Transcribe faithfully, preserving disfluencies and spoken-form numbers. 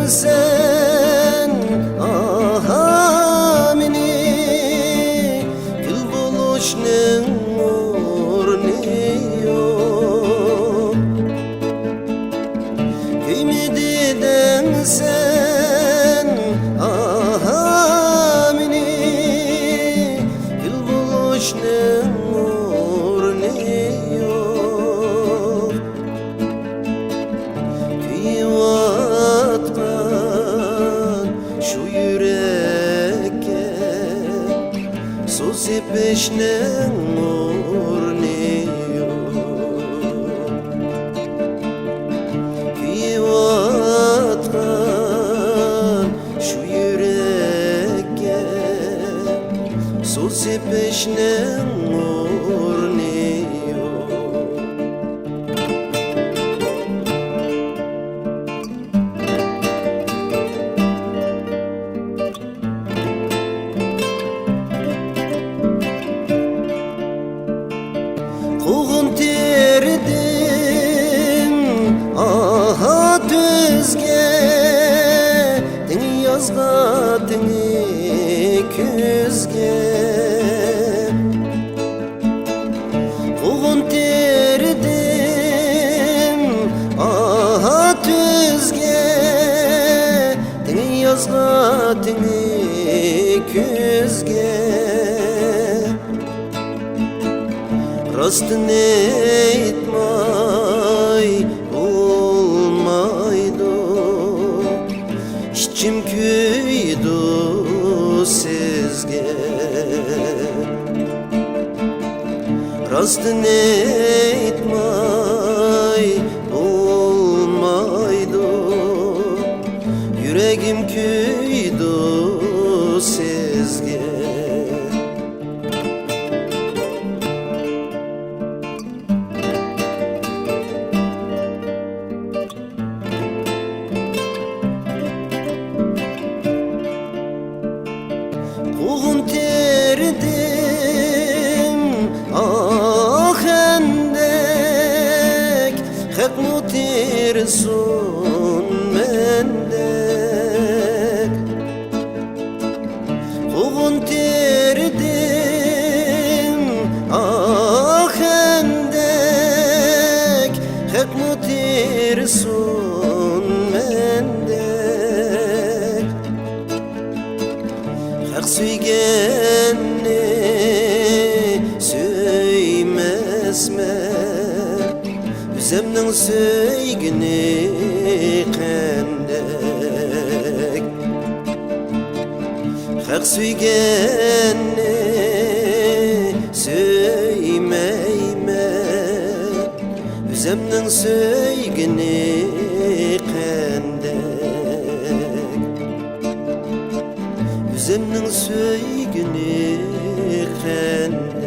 سەن، ئاھا، مېنى، كۈل بولۇشنىڭ ئورنى يوق. كۆيمىدى دەڭسەن، ئاھا، مېنى، كۈل بولۇشنىڭ ئورنى يوق. كۆيۈۋاتقان شۇ يۈرەككە سۇ سېپىشنىڭ ئورنى يوق. كۆيۈۋاتقان شۇ يۈرەككە سۇ سېپىشنىڭ ئورنى يوق. قوغۇن تېرىدىم، ئاھا، تۈزگە، تېڭى يازغا، تېڭى كۈزگە. قوغۇن تېرىدىم، ئاھا، تۈزگە، تېڭى يازغا، تېڭى كۈزگە. راستىنى ئېيتماي بولمايدۇ، ئىچىم كۆيىدۇ سىزگە. راستىنى ئېيتماي بولمايدۇ، يۈرەگىم كۆيىدۇ سىزگە. قوغۇن تېرىدىم، ئاھ، ئەندەك، خەقمۇ تېرىسۇن مەندەك. قوغۇن تېرىدىم، ئاھ، ئەندەك، خەقمۇ تېرىسۇن مەندەك. خەق سۆيگەننى سۆيمەسمەن، ئۆزۈمنىڭ سۆيگىنى قەندەك. خەق سۆيگەننى سۆيمەيمەن، ئۆزۈمنىڭ سۆيگىنى قەندەك. ئۆزۈمنىڭ سۆيگىنى قەندەك.